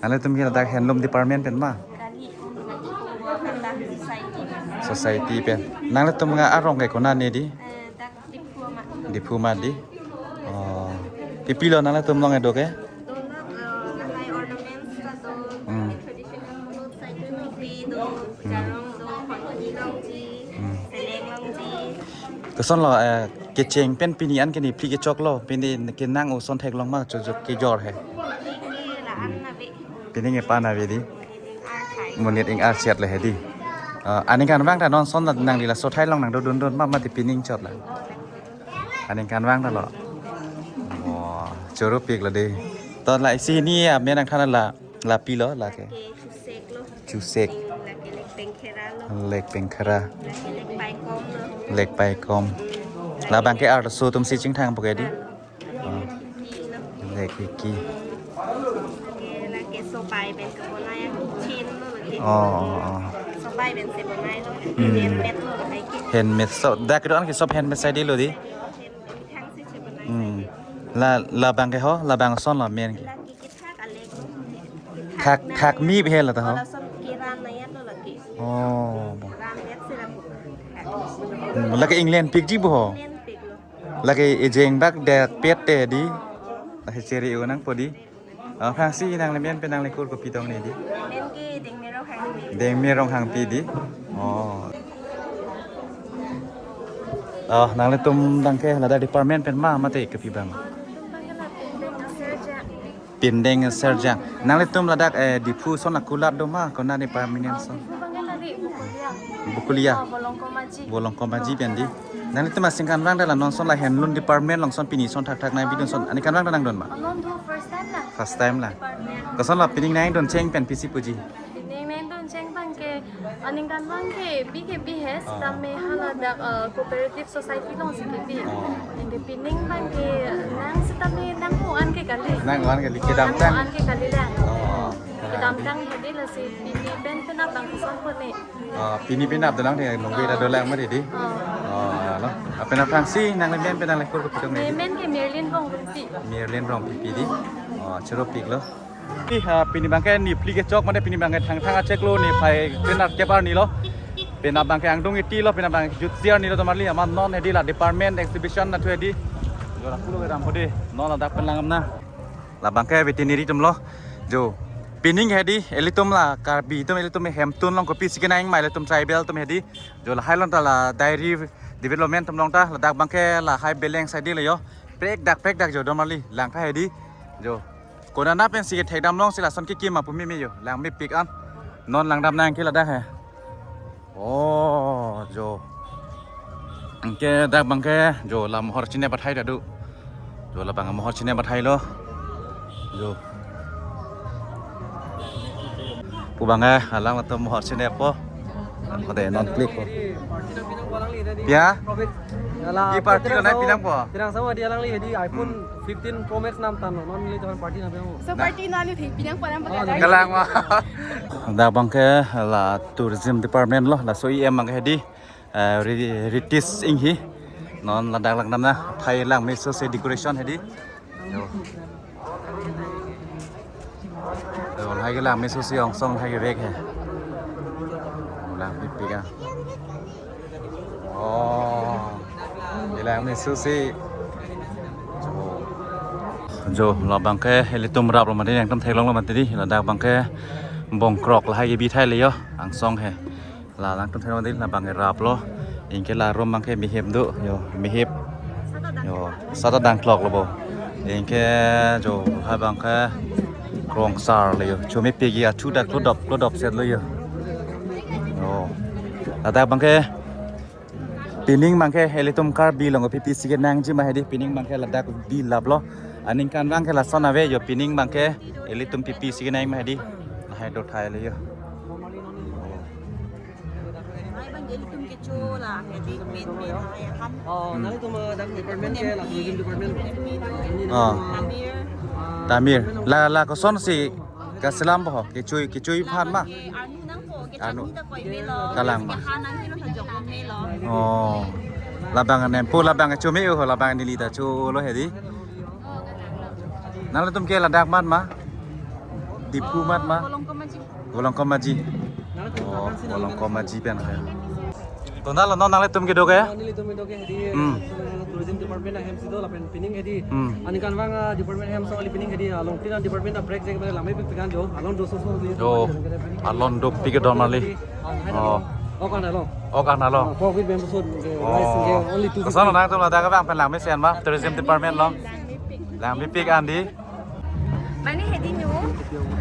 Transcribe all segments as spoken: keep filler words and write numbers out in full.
Nanglitum ke ladak handloom department pen ma? Kali, kali konggo kata society ma. Society pen. Nanglitum ke arong ke konat ne di? Eh, dak Diphu ma. Diphu ma di? Oh. Pipilo nanglitum along kedo ke? Dolok, eh, lahai ornaments ta do, Hmm. traditional clothes item pi do, Hmm. jarong do, honji longji, Hmm. seleng longji. Kosonlo, eh, kecheng pen pini an ke nephli kechoklo, pini kenang ason theklong ma, chojok kejor he. Pini ke la-an nave. Pini ke pan ave di. Monit ing-ar chot le he di. Ah, aningkanvang ta non ason nangli laso athai along nangdodun dun ma mati pining chot la. Aningkanvang ta lo. Oh, choro pik lo di. To la isi ni amen nangthan la, la pilo la ke. Ke chusek lo. Chusek. Lake lek pengkhera lo. Lek pengkhera. Lake lek paikom lo. Lek paikom. Labang ke arloso atum si chingthang po ke di. Lake lek piki lo. Lek piki. Lake, lake sopai pen kebonai ya. Chain lo lake. Oh, oh, oh. Sopai pen si bonai lo. Hmm. Handmade lo lake. Handmade, so dak kedo-an ke sob handmade sai di lo di. Handmade, thangsi si bonai sai di. Hmm. La, labang ke ho, labang ason lo amen ke. Lake Thak, thak mi bihel ta ho. Wala son kiran na ya to lake. Oh. Ran ya sila bu. Hmm, lake England pik ji bu ho. England pik lo. Lake ejeng bak dak pet te di. Lake chere unang po di. Ah, aphrangsi nangli men pen nangli kur kopi tong ne di. Men ke Dengme Ronghangpi. Dengme Ronghangpi di. Oh. Oh, nanglitum abang ke ladak department pen ma mate kopi abang. Pindeng Serjang. Nanglitum ladak, eh, Diphu ason akulat do ma, konat department ason? Diphu abang ke tadi Bokolia. Bokolia. Ah, Bolongkomaji. Bolongkomaji pen di. Nanglitum aningkanvang ta la non ason la handloom department along ason pini ason thakthak nangpidun ason. Aningkanvang ta nangdun ma? Non do first time la. First time la. Department. Kosonlo pining nangdun cheng pen pisi puji? Pining nangdun cheng abang ke, aningkanvang ke bi ke bi he, Ah. sitame haladak, eh, cooperative society along si kebi. Ah. Anke pining abang ke nang sitame nang-o-an ke kali. Nang-o-an ke kali, kedamtang. Nang-o-an ke kali la. Oh. Kedamtang he di lasi pini pen penap abang koson po ne. Ah, pini penap dolang de nunggu ta dolang mati di. Ah. Oh, lo. Apen aphrangsi nangli men pen nangli kur kopi tong ne di? Men ke Merlin Rongpipi. Merlin Rongpipi di. Oh, choro pik lo. Ih, ah, pini abang ke nephli kechok mate pini abang ke Thangthang achek lo, nephai penap kep arni lo. Penap abang ke angdung iti lo, penap abang ke jutsi arni lo, tomarli amat non he di la department exhibition nathu he di. Jo la pulo kedam po di, non ladak pen lang-am na. Labang ke veterinary atum lo. Jo. Pining he di, ilitum la Karbi atum, ilitum hemtun along kopisi kenang ma, ilitum tribal atum he di. Jo lahai along ta la dairy development atum along ta, ladak abang ke lahai beleng sai di lo jo. Prekdak prekdak jo domarli, langtha he di. Jo. Konat pensi kethekdam along si lason kekim ma pu meme jo. Lang mepik an. Non langdam nang ke ladak he. Oh, jo. Anke dak abang ke, jo, la mohor chinep athai ta do. Jo, labang mohor chinep athai lo. Jo. Pu abang ke, alang latum mohor chinep po. Kode non klik po. Ya? Di party lo nai pinang po? Pinang sama di alangli di iPhone fifteen Pro Max nam tan lo, non neli tuhan party nam pinang po. So party non neli pinang po nam po. Kalang ma. Dak abang ke la tourism department lo, laso E M abang ke di, eh, Ri-, Ritesh Enghi. Non ladak langdam na, athai langmeso si decoration he di. Jo. Jo, lahai ke langmeso si angsong lahai kevek he. Langpipik ah. Oh. Langmeso si. Jo. Jo, labang ke ilitum rap lo mati, nangtum theklong lo mati di. Ladak abang ke bongkrok lahai kebi thai le jo. Angsong he. La nangtum theklong di, labang ke rap lo. Anke la room abang ke mehip do, jo, mehip. Jo, sata dangklok lo bo. Anke jo, lahai abang ke krongsar lo jo. Chomepik athu dak klodop, klodop set lo jo. Jo. Ladak abang ke pining abang ke ilitum Karbi along kopipisi kenangji ma he di, pining abang ke ladak bi lap lo. Aningkanvang ke lason ave jo, pining abang ke ilitum pipisi kenang ma he di. Lahai do thai lo jo. Lahai abang ke ilitum kecho la, he di main main lahai akan. Oh, Hmm. nanglitum, eh, dak department ke la tourism department. Ini Oh. nama Tamir. Ah, Tamir. Department La, la kosonsi kaselam po ho? Kechui, kechui aphan ma? Abang ke arnu nangpo, ke Arnu. Chutney ta koi me lo. Kalang ma. Ke ha nangji lo ta jok me lo. Oh. Labang nempo, labang kecho me ho, labang neli ta cho lo he di. Nanglitum ke ladak mat ma? Diphu mat ma? Volongkom Maji. Volongkom Maji. Nang Oh, Volongkom Maji pen hai. To nalo non nanglitum kedo ke? Oh, nelitum kedo ke hedi, Hmm. eh, tourism department ahem si do lapen pining hedi. Hmm. Aningkanvang, ah, department ahem si do lapen pining hedi, ah, along tina department a break jeng pada lamai pikan jo, along do so so di. Jo, along dopik ke don marli. Ah, hai Oh. na. Oh, kan along. Oh, kan along. Ah, pork with bamboo shoot, eh, Oh. rice, eh, only two fifty. Koson nangtum ladak abang pen langmesen ma, tourism department along. Langmepik an di. Mane hedi nu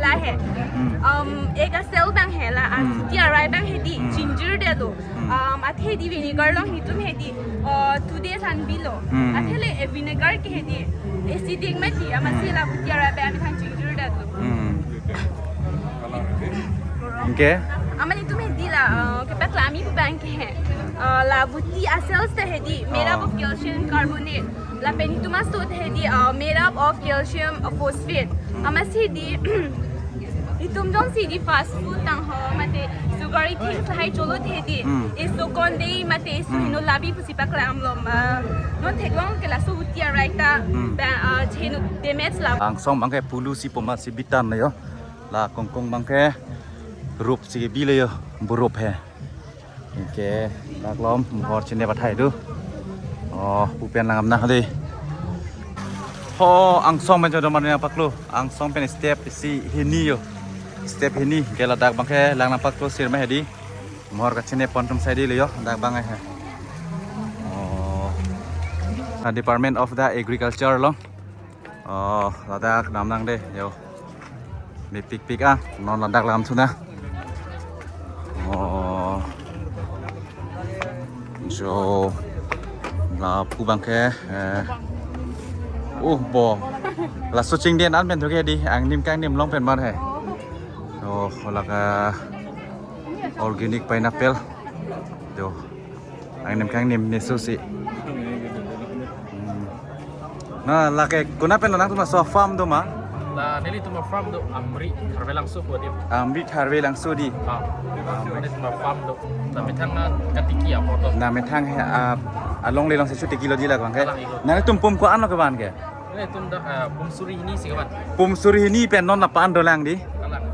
la he. Hmm. Um, eka sel abang he la, Hmm. abuti arai abang hedi, Hmm. ginger de do. Hmm. Um, athe hedi vinegar along itum hedi, uh, two days an bilo. Hmm. Athe le, eh, vinegar ke hedi, acidic mati, amatsi Hmm. la abuti arai abang amethang ginger de do. Hmm. Anke? Amat itum hedi la, uh, kepaklami pu abang ke he. Uh, la abuti a cells ta hedi, made up Oh. of calcium carbonate. Lapen itum a sut hedi, uh, made up of calcium phosphate. Amatsi hedi, itum jongsi hedi fast food tang ho, mate sugary things lahai cholo hedi. Hmm. Isu konde, mate isu Hmm. hino labi pusi paklam lo ma. Non theklong ke laso abuti arai ta, Hmm. ba, uh, cheno damage la. Angsong abang ke pulu si poma si bitan le yo. La kongkong abang ke rup si kebi le yo, burup he. Anke, laklom, mohor chine pathai do. Oh, pu pen langdam nang dei. Ho, angsong pen chodom mane paklo. Angsong pen step isi hini yo. Step hini, anke ladak abang ke lang nangpaklo sir ma hedi. Mohor kachine pon atum sai dei le yo, dak abang he. Oh. Na Department of the Agriculture along. Oh, ladak dam nang dei, yo. Mepikpik ah, non ladak lam thu na. Oh. Jo. Lapu abang ke, eh. Uh, bo. Laso chingdin an pen thu ke dei, angnim kangnim along pen mar he. Oh, lake organic pineapple. Jo. Angnim kangnim ne so si. Hmm. Na, lake konat pen nangtum laso farm do ma? Na, nelitum farm do Amri Tharve Langso pu adim. Amri Tharve Langso dei. Ah, nelitum farm do. Na methang na katiki apo do. Na methang he, ah, along le along si chotiki lo dei la abang ke. Kalang ilo. Nangtum pum ko-an lo kevan ke? Nelitum dak, ah, pum suri hini si kevan. Pum suri hini pen non la pa-an dolang dei. Kalang.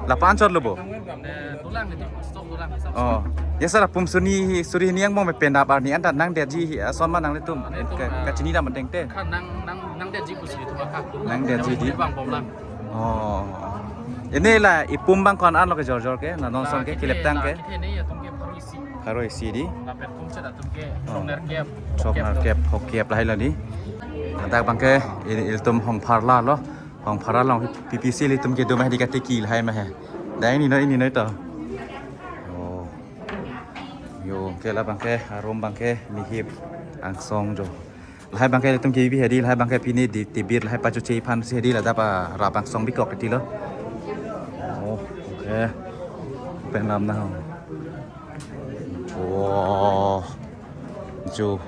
La pa-an chot lo bo. Eh, dolang nelitum, stok dolang. Oh. Ya sara pum suri, suri hini angbong me pen dap arni anta nangdetji ason ma nanglitum. Nelitum, Ka, ah, kachini dam ateng te. Kan nang, nang, nangdetji pusi nelitum aka. Nangdetji dei. Bang bomlang. Oh. Ini la ipum abang ko-an lo kejor jor ke, na non son ke, Kita, kileptang ke. Kita ne ya tum ke pharo isi. Pharo isi dei. Lapen tum chet atum ke Oh. sok nerkep, Sok sok nerkep, hokep lahai lo dei. Ladak abang ke, ili, ilitum Hongpharla lo. Hongpharla along P P C ilitum kedo ma hedi katiki lahai ma he. Dai ini no, ini no to. Oh. Yo, ke la abang ke, arum abang ke, mihip, angsong jo. Lahai abang ke ilitum kebi hedi, lahai abang ke pini di tibir, lahai pacho che iphan si hedi ladak pa rap angsong bikok titi lo. Oh, okay. Pen lam na ho. Wow. Jo.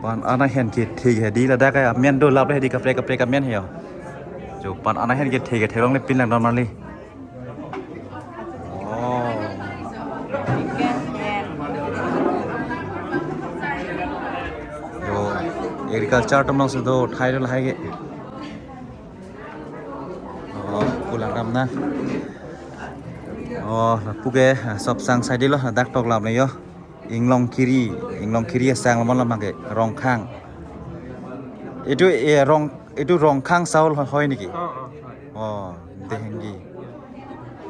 Pan ana hen kethe hedi ladak ke amen dolap hedi kaprek kaprek amen he yo. Jo pan ana hen kethe kethe along le pin lang don marli. Oh. Jo, agriculture atum along si do thai do lahai ke. Oh, pu langdam nang. Oh, lapu ke, ah, sop sang sai dei lo, dak tok lam le yo. Inglongkiri, Inglongkiri asang lamon lam ke, Rongkhang. Itu, eh, Rong, itu Rongkhang Saul ho-, hoi niki? Oh, oh, hoi. Oh, Dehengi.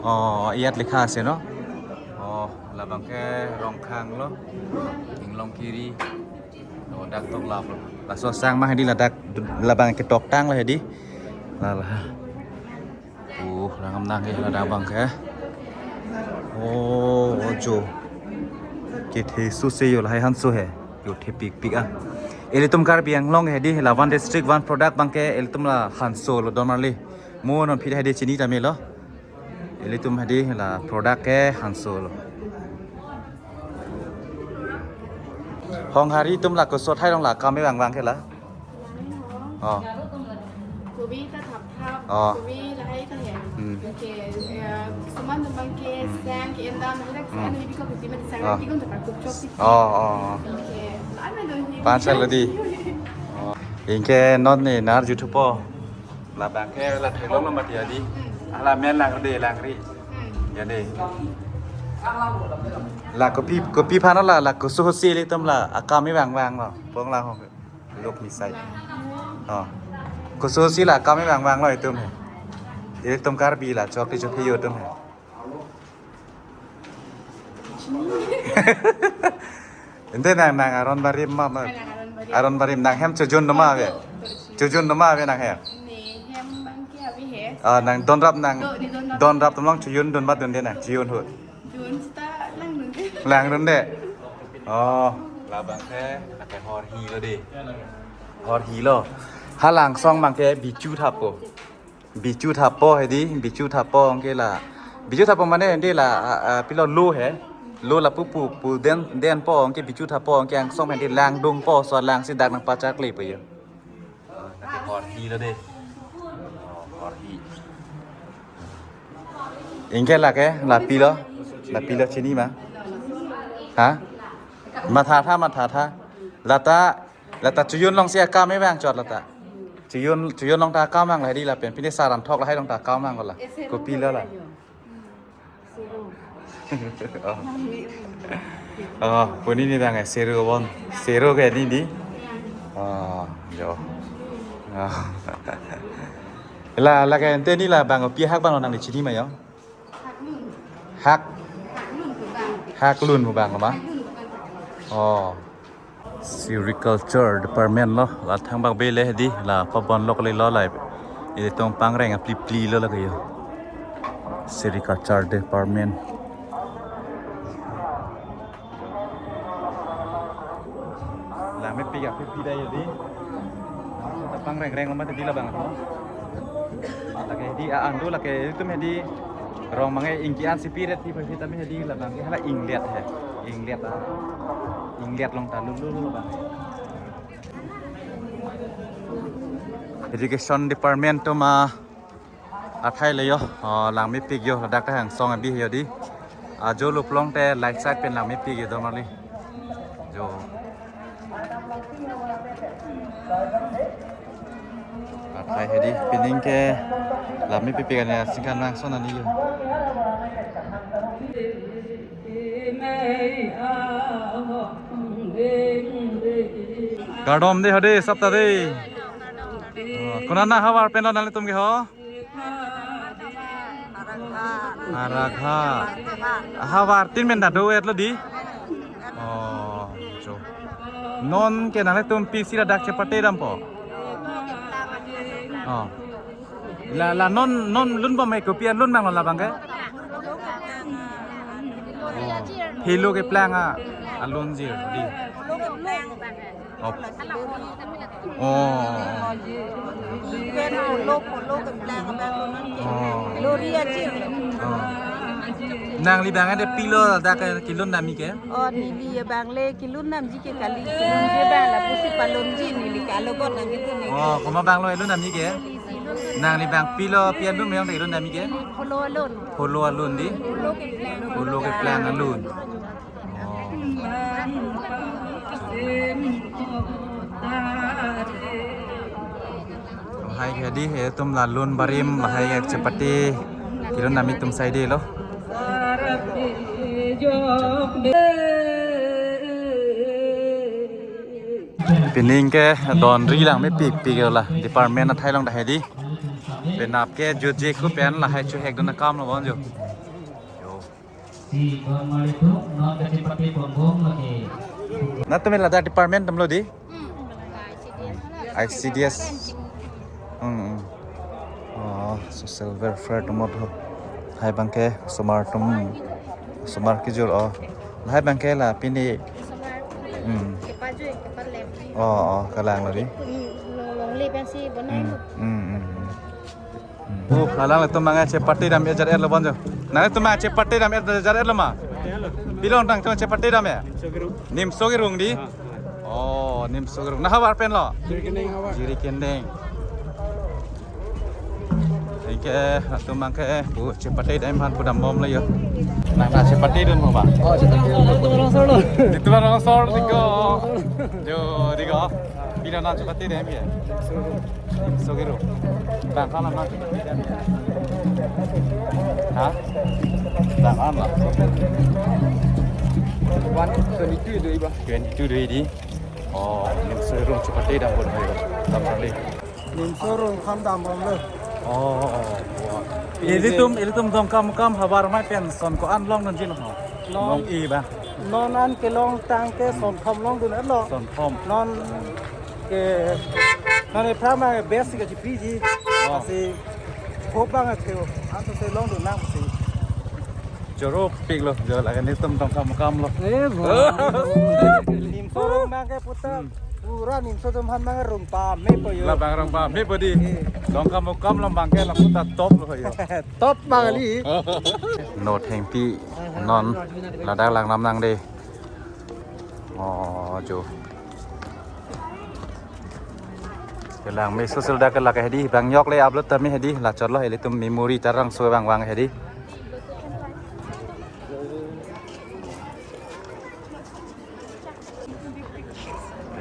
Oh, iyat likha ase no? Oh, labang ke Rongkhang lo. Inglongkiri. Oh, dak tok lap. Laso sang ma hedi ladak labang ketoktang la hedi. La la. Uh, rangam nang ke ladak abang ke. Oh, ojo. Kethe su se yo lahai hanso he. Yo thepikpik ah. Ilitum Karbi Anglong hedi la one district one product abang ke ilitum la hanso lo don marli. Mo non phit hedi chini tame lo. Ilitum hedi la product ke hanso lo. Honghari atum la koso thai long la kam me bang bang ke la. Oh. Kobi ta thap thap, Oh. kobi lahai ta he. Hmm. Anke, eh, suman abang ke, Hmm. sang ke endam, hadak Hmm. sang ni bikok kuti, mati sang Ah. bikok ta kup chok si. Oh, oh, oh. Anke, la-an lo hi. Pan sal lo dei. Oh. Anke non ne nar juthupo. Labang ke la theklong lo mati adi. Hmm. Ala men langri, langri. Hmm. Ya dei. La kopi, kopi aphan la, la koso si ilitum la akam kevang vanglo. Pong la hong. Lok misai. Oh. Koso si la akam kevang vanglo itum he. Ilitum Karbi la chok ti chok he yo itum he. Ante nang, nang aron barim ma, ma. Nang aron barim. Aron barim nanghem chojun doma ave. Chojun doma ave nanghem. Ne hem abang ke ave he. Ah, nang donrap nang. Do, ne donrap. Donrap atum along chojun dun bat dunde nang. Chojun ahut. Jun seta langdunde. Langdunde. Oh, labang ke, lake hor hilo dei. Hor hilo. Halangsong abang ke bichu thapo. Bichu thapo hedi, bichu thapo anke la. Bichu thapo mane hedi la, ah, ah, pilo lo he. Lo lapu pu, pu den, denpo anke bichu thapo anke angsong hedi langdungpo, so lang si dak nangpachak lepo yo. Ah, lake hor hilo dei. Oh, hor hi. Anke lake, la pilo. La pilo chini ma. Ha? Matha tha, matha tha. Lata, lata chojun along si akam kevang chot lata. Chojun, chojun along ta akam kevang la hedi lapen. Pine saran thok lahai along ta akam kevang la. Kopi lo la. Oh. Oh, puni ni dang eh, seru bon. Seru ke ni di. Oh, yo. Oh. La, lake ante ni labang pi hak abang lo nang di chini ma yo. Hak. Hak lun pu abang ma. Oh. Sericulture department lo, la thangbak bele hedi, la pabon lok le lo la. Ilitum pangreng apli pli lo lake yo. Sericulture department. Langmepik apli pli dei hedi. Pangreng reng lo mati di labang. Lake hedi a-an do lake itum hedi rong abang ke ingki an si piret ti pasi tame hedi labang ke hala ingliat he. Ingliat a. Ingliat along ta lulu lo bang. Education department atum athai le yo, oh, langmepik yo, ladak ta angsong abi yo di. Ajo luplong te light side pen langmepik yo do mali. Jo. Athai hedi pining ke langmepik ane asingkan langson ani yo. Kardom dei hode sapta dei. Oh, konat havar pen lo nanglitum ke ho? Aragha. Havar tin men ta do-et lo di. Oh, jo. Non ke nanglitum pisi ladak chepate dampo. Oh. La, la non, non lun bom he kopi alun abang lo labang ke? Helo keplang a, alun jir di. Oh. Oh. Oh. Nangli abang ante pilo dak kelun damji ke? Oh, neli abang le kelun damji ke kali, kelunji abang lapusi palunji neli ke alo got nang itu neli. Oh, komat abang lo elun damji ke? Nangli abang pilo pi alun meyong ta kelun damji ke? Polo alun. Polo alun di? Polo keplang. Polo keplang alun. Oh. Lahai ke di, eh, itum la lun barim, lahai ke chepate kelun damji atum sai dei lo. Pining ke donri langmepik pik la department athai along ta hedi. Penap ke jutje ko pen lahai chohek dun akam lo bon jo. Jo. Si bang malitum, non kachepate bongbong lagi. Nangtum ladak department atum lo di? Hmm. I C D S. Hmm, hmm. Oh, social welfare atum lo. Lahai abang ke osomar atum. Osomar kejor, oh. Lahai abang ke la pini. Hmm. Kepajui, kepalem. Oh, oh, kalang lo di. Hmm, long, longle pensi bonai. Hmm, hmm, hmm, hmm. Oh, halangtum abang chepate dam-et jar-et lo bon jo. Nangtum abang chepate dam-et jar-et lo ma? Pilo nangtum chepate dam ya? Nimso Kirung di? Oh, Nimso Kirung. Nang havar pen lo? Jirikindeng. Anke, nangtum abang ke, oh, chepate dam aphan pu dam bom lo yo. Nang ta chepate dun mo ba? Oh, chepate dun. Di tu bang rong sor di ko. Jo, di ko. Pilo non chepate dam ya? Nimso ke room. Bang ko non chepate dam? Ha? Bang ko non? One twenty-two do iba. Twenty-two do di. Oh, Nimso room chepate dam bon hoyo. Dam kali. Nimso room khan dambomlo. Oh, oh, oh. Ilitum, ilitum Dongkamukam havar amei pen son ko-an longdunji lo? Non, non i ba. Non an kelong tangte son thom longdunlo. Son thom. Non ke, non ephrang bang best ke chipiji. Oh. Lasi hope bang ke ho. Anto si longdun nang si. Choro piklo, jo lake netum Dongkamukam lo. Eh, bo. Nimso room bang ke puta. Hmm. Pura Nimso atum aphan bang room pamepo yo. La bang room pamepo di. Eh. Dongkamukam lo bang ke la puta top lo yo. Top bang kali. Oh. No thengpi non ladak lang nam nang de. Oh, jo. Kelang me social dak lake hedi bang yok le upload tame hedi la chotlo ilitum memory tarang so bang bang hedi.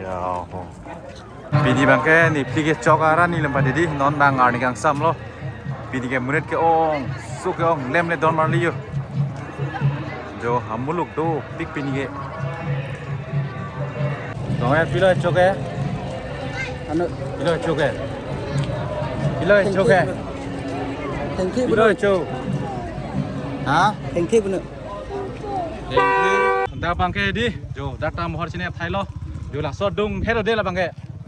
Ya, ho. Pini bang ke nipli kechok arni lem padi di non bang arni kangsamlo. Pini ke monit ke-ong, su ke-ong, lem le don marli yo. Jo, amuluk dopik pini ke. Dong ya, pilo chok ke? Ano? Pilo chok ke? Pilo chok ke? Thengpi, pilo chok. Ha? Thengpi puno. Dak bang ke di, jo, dak ta mohor sini thailo. Jo, laso adung hero de la bang ke.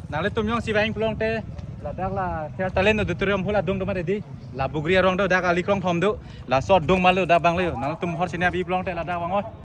Nanglitum jongsi bang pulote, ladak la Fair Talent Auditorium hall adung do mati di. La bugri arong do, dak ali krong thom do. Laso adung malo dak bang le. Nanglitum mohor sini abi pulote ladak bang oi.